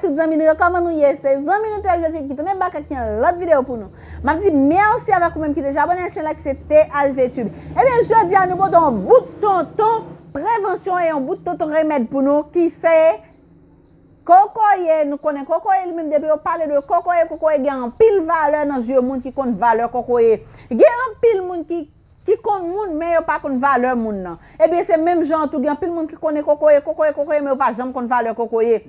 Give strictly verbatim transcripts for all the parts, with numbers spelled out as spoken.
Tout zanmi nou yo, kòman nou ye? Se zanmi nou T H V Tube ki tounen bak ak yon lòt videyo pou nou. M ap di mèsi avèk ou menm ki deja abòne ak chanèl la, ki se T H V Tube. Ebyen, jodi a nou pote yon bout tonton prevansyon e yon bout tonton remèd pou nou, ki se kokoye. Nou konnen kokoye li menm, depi yo pale de kokoye, kokoye gen anpil valè nan zye moun ki konn valè kokoye. Gen anpil moun ki ki konn moun, men yo pa konn valè moun nan. Ebyen, se menm jan an tou, gen anpil moun ki konnen kokoye, kokoye, kokoye, men yo pa janm konn valè kokoye.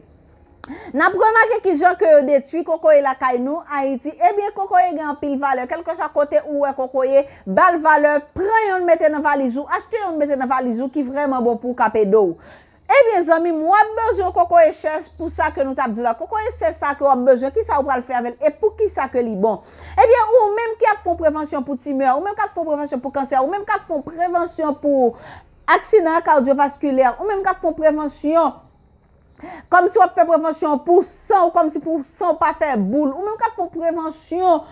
N ap remake ki jan ke yo detwi kokoye lakay nou, Ayiti. Ebyen, kokoye gen anpil valè. Kèlkeswa kote ou wè kokoye, ba l valè, pran youn mete nan valiz ou, achte youn mete nan valiz ou ki vrèman bon pou w, k ap ede w. Ebyen, zanmi m, w ap bezwen kokoye sèch pou sa ke nou t ap di la. Kokoye sèch sa ke w ap bezwen, kisa ou pral fè avè l e pou kisa ke li bon? Ebyen, ou menm ki ap fè yon prevansyon pou timè, ou menm k ap fè yon prevansyon pou kansè, ou menm k ap fè yon prevansyon pou aksidan kadyovaskilè, ou menm k ap fè yon prevansyon kòmsi w ap fè prevansyon pou san w, kòmsi pou san w pa fè boul, ou menm k ap fè yon prevansyon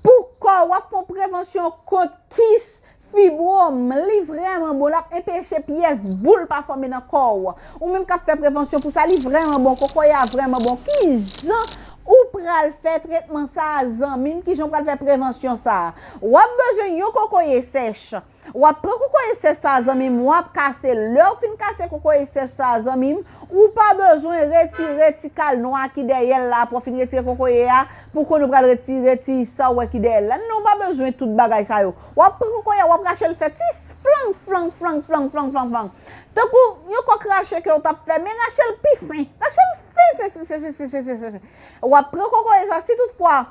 pou kò, w ap fè yon prevansyon kont kis, fibwòm, li vrèman bon, l ap enpeche pyès boul pa fòme nan kò w. Ou menm k ap fè prevansyon pou sa, li vrèman bon, kokoye a vrèman bon. Kijan ou pral fè tretman sa a, zanmi m? Kijan ou pral fè prevansyon sa a? W ap bezwen yon kokoye sèch. W ap pran kokoye sèch sa a, zanmi m, w ap kase l. Lè w fin kase kokoye sèch sa a, zanmi m, ou pa bezwen retire ti kal nwa ki dèyè l la. Apre w fin retire kokoye a, pou konn ou pral retire ti sa w wè ki dèyè l la. Non, ou pa bezwen tout bagay sa yo. W ap pran kokoye a, w ap rache l fè ti flang, flang, flang, flang, flang, flang, flang. Tankou yon kòk rache ke w t ap fè, men rache l pi fen. Rache l fen, fen, fen, fen, fen, fen, fen, fen, fen. W ap pran kokoye sa, si toutfwa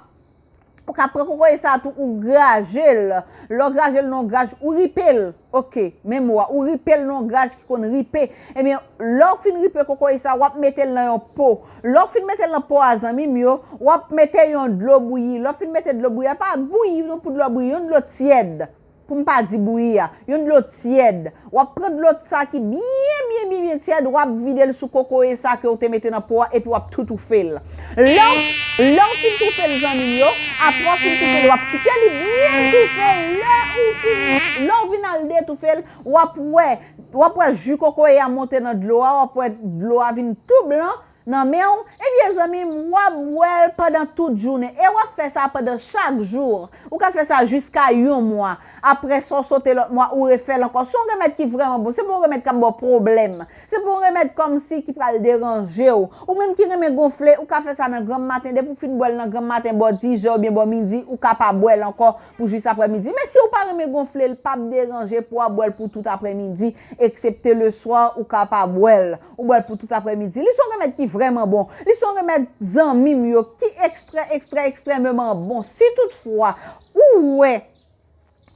ou ka pran kokoye sa a tou, ou graje l. Lè w graje l nan yon graj, ou ripe l. Oke, men mo a, ou ripe l nan yon graj ki konn ripe. Ebyen, lè w fin ripe kokoye sa a, w ap mete l nan yon po. Lè w fin mete l nan po a, zanmi m yo, w ap mete yon dlo bouyi. Lè w fin mete dlo bouyi a, pa bouyi non, pou dlo bouyi, yon dlo tyèd. Pou m pa di bouyi a, yon dlo tyèd. W ap pran dlo sa ki byen, byen, byen, byen tyèd, w ap vide l sou kokoye sa ke w te mete nan po a, epi w ap tou toufe l. Lè w, lè w fin toufe l, zanmi m yo, apre w fin toufe l, w ap kite li byen toufe. Lè ou fin, lè w vin al detoufe l, w ap wè, w ap wè ji kokoye a monte nan dlo a, w ap wè dlo a vin tou blan nan men w. Ebyen, zanmi m, w ap bwè l pandan tout jounen. E w ap fè sa pandan chak jou. Ou ka fè sa jiska yon mwa. Apre sa, w sote lòt mwa, ou refè l ankò. Se yon remèd ki vrèman bon. Se pa yon remèd k ap ba w pwoblèm. Se pa yon remèd kòmsi ki pral deranje w. Ou menm ki renmen gonfle, ou ka fè sa nan granm maten. Depi w fin bwè l nan granm maten, bò dizè oubyen bò midi, ou ka pa bwè l ankò pou jis aprè midi. Men si w pa renmen gonfle, l p ap deranje pou w ap bwè l pou tout aprè midi, eksepte le swa, ou ka pa bwè l. Ou bwè l pou tout aprè midi. Li se yon remèd ki vrèman bon. Li se yon remèd, zanmi m yo, ki ekstrè, ekstrè, ekstrèmeman bon. Si toutfwa ou wè,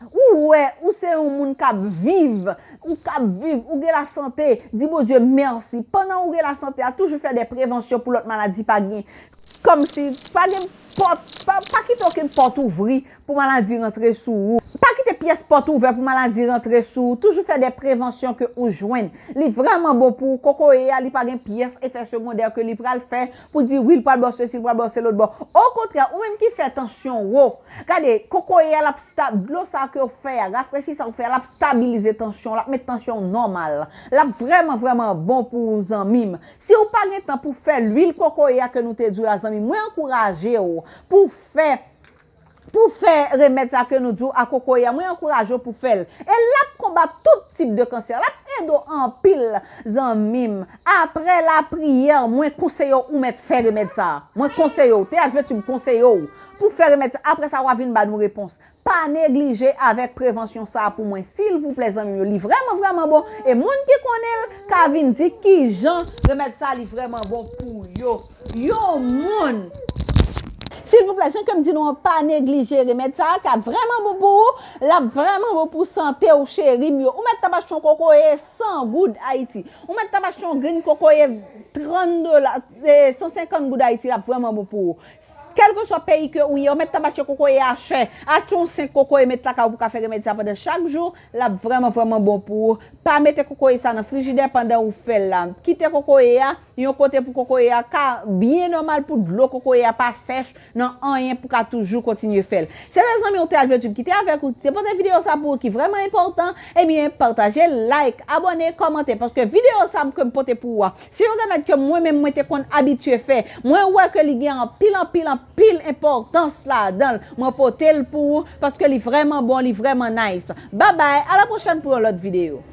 ou wè, ou se yon moun k ap viv, ou k ap viv, ou gen lasante, di Bondye mèsi. Pandan ou gen lasante a, toujou fè de prevansyon pou lòt maladi pa gen. Kòmsi pa gen pòt, pa, pa kite okenn pòt ouvri pou maladi rantre sou ou. Pa kite pyès pòt ouvè pou maladi rantre sou ou. Toujou fè de prevansyon ke ou jwenn. Li vrèman bon pou ou. Kokoye a, li pa gen pyès efè segondè ke li pral fè pou di wi, l pral ba w sesi, l pral ba w se lòt bò. Okontrè, ou menm ki fè tansyon wo, gade, kokoye a, l ap sta-, dlo sa ke w fè a, rafrechi sa w fè a, l ap stabilize tansyon, l ap met tansyon w nòmal. L ap vrèman, vrèman bon pou ou, zanmi m. Si w pa gen tan pou fè lwil kokoye a ke nou te di w la, zanmi m, mwen ankouraje w pou w fè pou w fè remèd sa ke nou di w a kokoye a, mwen ankouraje w pou w fè l. E l ap konbat tout tip de kansè. L ap ede w anpil, zanmi m. Apre lapriyè, mwen konseye w ou mèt fè remèd sa a. Mwen konseye w, T H V Tube konseye w pou w fè remèd sa a. Apre sa, w a vin ba nou repons. Pa neglije avèk prevansyon sa a pou mwen, silvouplè, zanmi m yo. Li vrèman, vrèman bon. E moun ki konnen l ka vin di kijan remèd sa a li vrèman bon pou yo. Yon moun. Silvouplè, jan ke m di nou an, pa neglije remèd sa a, k ap vrèman bon pou ou, l ap vrèman bon pou sante w, cheri m yo. Ou mèt t ap achte yon kokoye san goud Ayiti. Ou mèt t ap achte yon grenn kokoye trant dola, eh, san senkant goud Ayiti, l ap vrèman bon pou ou. Kèlkeswa peyi ke ou ye, ou mèt t ap achte kokoye a chè. Achte yon senk kokoye, met lakay ou pou ka fè remèd sa pandan chak jou, l ap vrèman, vrèman bon pou ou. Pa mete kokoye sa nan frijidè pandan ou fè l la. Kite kokoye a yon kote pou kokoye a ka byen nòmal, pou dlo kokoye a pa sèch, nan anyen pou ka toujou kontinye fè l. Se te zanmi w T H V Tube ki te avèk ou, ki te pote videyo sa pou ou ki vrèman enpòtan, ebyen, pataje, like, abòne, kòmante, paske videyo sa ke m pote pou ou a, se yon remèd ke mwen menm mwen te konn abitye fè. Mwen wè ke li gen anpil, anpil, anpil enpòtans ladan l. Mwen pote l pou ou, paske li vrèman bon, li vrèman nice. Babay, a la pwochèn pou yon lòt videyo.